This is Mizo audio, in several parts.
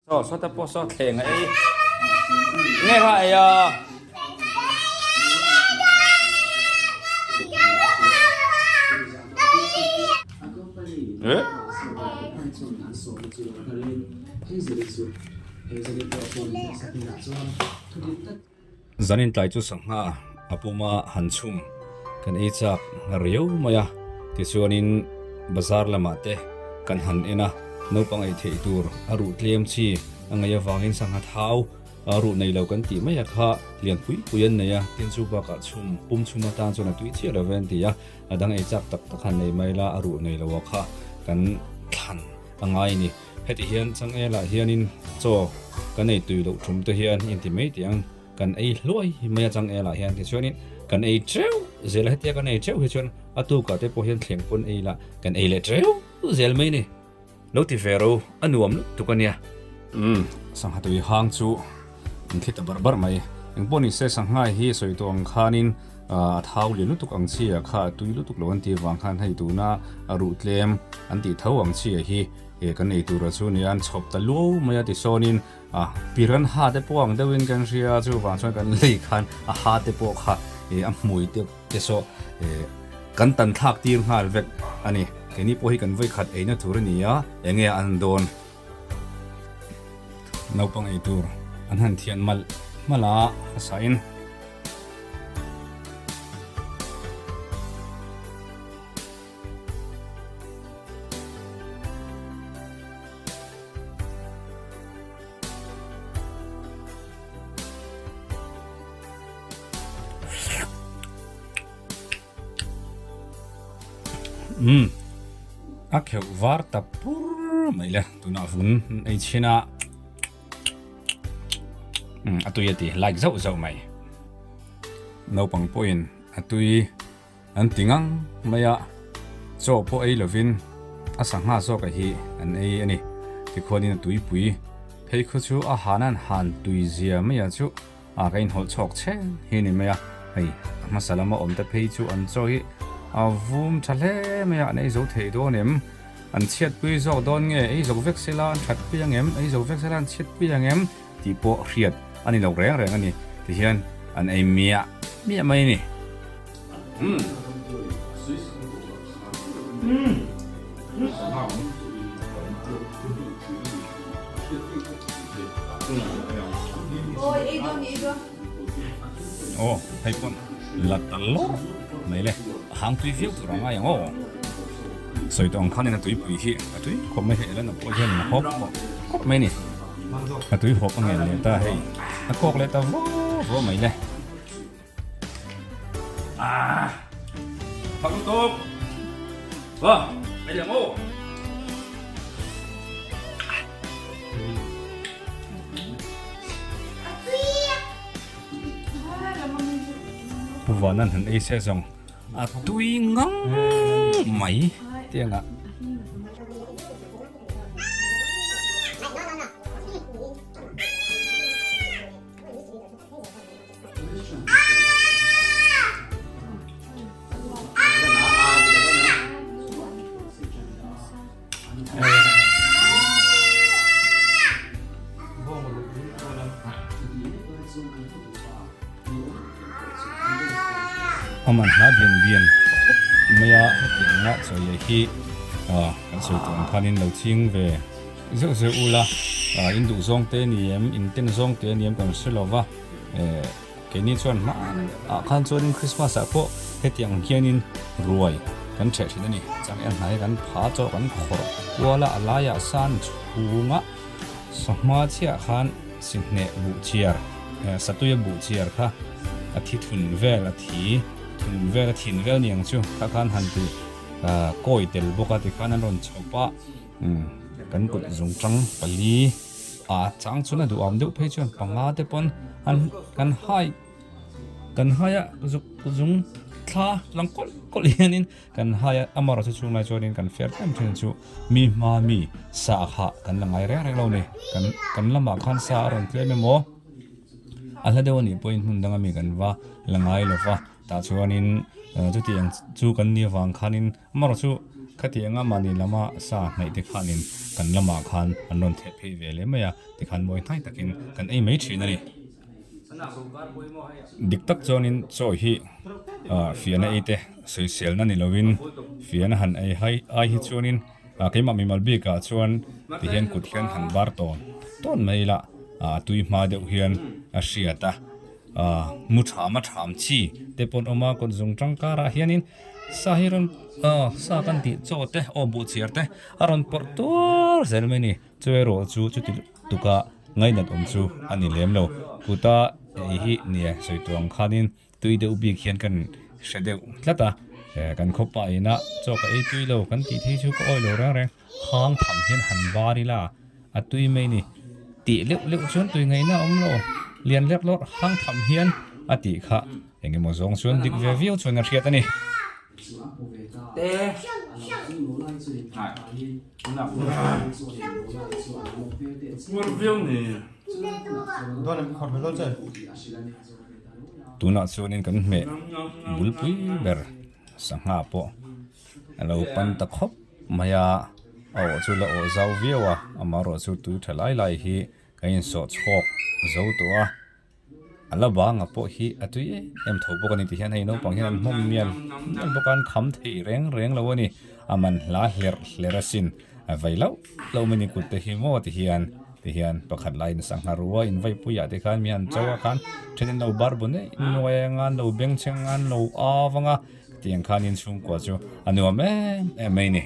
Saw sawta pawh saw thleng a ei nge kha ei a. Eh? Zanin tlai chu sangha a puma han chhum kan ei chak riau mai a, tichuanin bazar lamah te kan han en a, naupang ei theih tur a ruh tlem chi a ngaih avangin sangha thau a ruh nei lo kan tih mai a kha lian pui pui an nei a, tin chu bakah chhum pum chhum atan chuan a tui chiah lo ve an ti a, a dang ei chak tak tak han nei mai la a ruh nei lo a kha kan thlan a ngai a ni. Heti hian changelah hianin chaw kan ei tui loh thum te hian inti mai tih ang kan ei hluai mai a changelah hian tichuanin kan ei teuh zel a hetia kan ei teuh hi chuan a tukah te pawh hian thleng pawn ei lah kan ei leh teuh zel mai ni. Lo ti ve ro a nuam lutuk a nia. Umm sangha tui hang chu an thli ta barh barh mai. Engpawh ni se sangha hi sawi tawh ang khanin a thau lian lutuk ang chi ah kha a tui lutuk lo an tih avang khan hei tuna a ruh tlem an tih tho ang chi ah hi He kan ei tura chu nia an chhawp ta luau mai a tisawnin a piranha te pawh ang deuhin kan hria a chuvang chuan kan lei khan a ha te pawh kha ih a hmui te te saw ih kan tan thlak tir nghal vek a ni keini pawh hi kan vawikhat eina tur a ni a enge an dawn naupang ei tur an han thian malh malh a hmasain. Umm a kheuh var ta pur mai le tunah vun ei chhin a umm a tui a ti like zauh zauh mai naupang pawhin a tui. An ti ngang mai a, chaw pawh ei lovin a sangha zawk a hi an ei a ni. Tikhuanin a tuipui phei khu chu a han an han tui zia mai a chu a ka inhawlh chhawk chhen hi a ni mai a, hei a hmasa lama awm te phei chu an chaw hi a vum tha hle mai a, an ei zo thei dawn em? An chhiatpui zawk dawn nge? Ei zo vek sela an thatpui ang em? Ei zo vek sela an chhiatpui ang em? Tih pawh hriat a ni lo reng reng a ni. Tihian an ei miah miah mai a ni. Aw hei pawn la ta lawr mai le a hang tui viau tur a ngai ang aw sawi tawh ang khanin a tuipui hi a tui khawp mai hei ela pawh hian a hawp khawp mai a ni a tui hawp a ngen leh ta hei a kawk leh ta vawh vawh mai le. Ah, thak lutuk. Vâng, bây giờ ngô. Puvanan han ei se zawng a tui ngang mai tiangah. A man hla bian bian khawp mai a hetiang a chawi hi kan sawi tawh ang khanin lo ching ve zeuh zeuh ula in duh zawng te ni em in ten zawng te ni em kan hre lo va. Eh keini chuan hman ah khan chuanin Christmas ah pawh hetiang hianin ruai kan ṭheh thin a ni. Changel hnai kan pha chaw kan khawrh kual a, a laiah san chhunga sawhma chiah khan sihneh buh chiar eh satuia buh chiar kha a thi thun vel a thi thun vel a thin vel niang chu kha khan han ti ah kawi tel bawk a tikhan an rawn chhawp a umm kan kut zungṭang pali. A chang chuan a duhawm deuh phei chuan panga te pawn an kan hai kan hai a zuk zung thla lang kawlh kawlh hianin kan hai a amarawh chu chhunglai chuanin kan fer em thin chu mi hma mi sa kha kan la ngai reng reng lo ni kan kan lamah khan sa a rawn tlem emaw a hla deuh anih pawhin hmun danga mi kan va la ngai lo va tah chuanin chutiang chu kan ni avang khanin amarawh chu. Khatianga mahni lama sa hnaih te khanin kan lamah khan an rawn theh phei ve leh mai a, tikhan mawi hnai takin kan ei mai thin a ni. Dik tak chuanin chaw hi fiahna ei te sawiselna ni lovin fiahna han ei hai ai hi chuanin keimah mimal bikah chuan tihian kut hian han bar tawn tawn mai ila a tui hma deuh hian a hriat a mu tham a tham chi te pawh an awm a kut zung tangkarah hianin sa hi rawn sa kan tih chaw te aw buhchiar te a rawn pawrh tuar zel mai a ni. Chu erawh chu chuti lutuka ngainat awm chu a ni lem lo. Kuta ei hi nia sawi tur ang khanin tui deuh bik hian kan hre deuh tlat a, kan khawpa ina chaw ka ei tui lo kan tih thei chu ka awih lo reng reng. Hang tham hian han bar ila a tui mai ni tih leuh leuh chuan tui ngaihna a awm lo. Lian lek lawr hang tham hian a tih kha eng emaw zawng chuan dik ve viau chuan a hriat a ni. Tunah chuanin kan hmeh bulpui ber sangha pawh a lo pan ta khawp mai a, a awh chu la awh zau viau a, amaherawhchu tui tha lai lai hi kan insawh chhawk zo tawh a. A la banga pawh hi a tui em em tho bawk a ni tihian hei naupang hian an hmawm mial mial bawk a an kham thei reng reng lo a ni a man hla hlerh hlerh asin a vei loh loh mai ni kut te hi maw tihian tihian pakhat laiin sangha rua invaipui ah te khan mi han cho a khan then an lo bar bu neih nuai anga an lo bengchheng anga an lo au anga tiang khanin chhungkua chu a nuam em em mai a ni.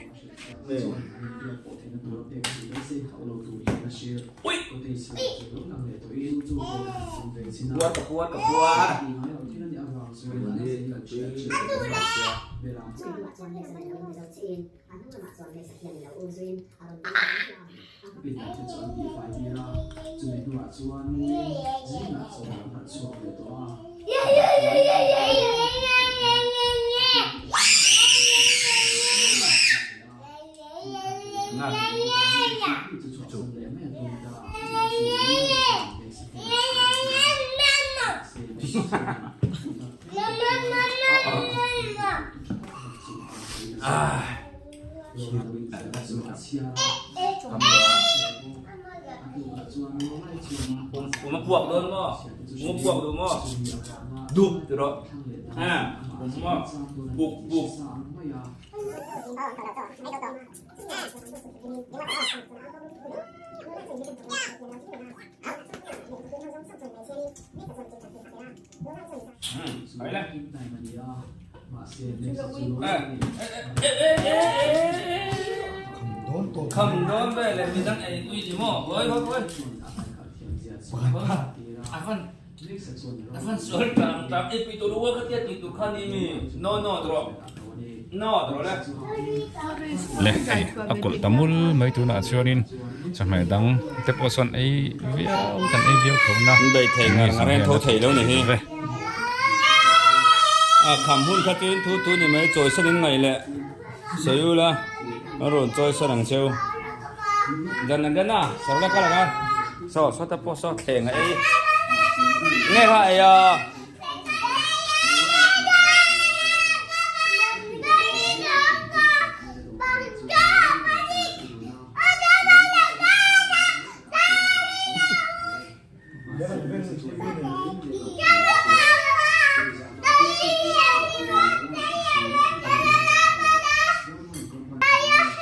Le hei a kawlh ta mul mai tunah chuanin chawhmeh dang te pawh sawn ei viau kan ei viau tho na A kham hun kha chuan thu thu ni mai chawi sawn in ngaih leh sawi ula a rawn chawi sawn ang cheu dan an dan a sawr la kal ang a saw sawta pawh saw thleng a ei nge kha ei a.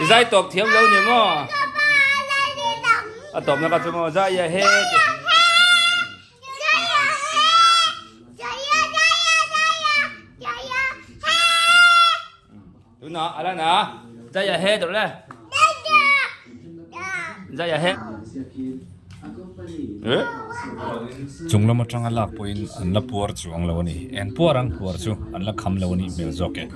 I zai tawp thiam lo ni maw? A tawpna ka chu maw zai a he. Tuna ala na zai a he dawrh le. Zai a he. Eh? Chung lam atanga lak pawhin an la puar chuang lo a ni. En puar ang puar chu an la kham lo a nih hmel zawk e.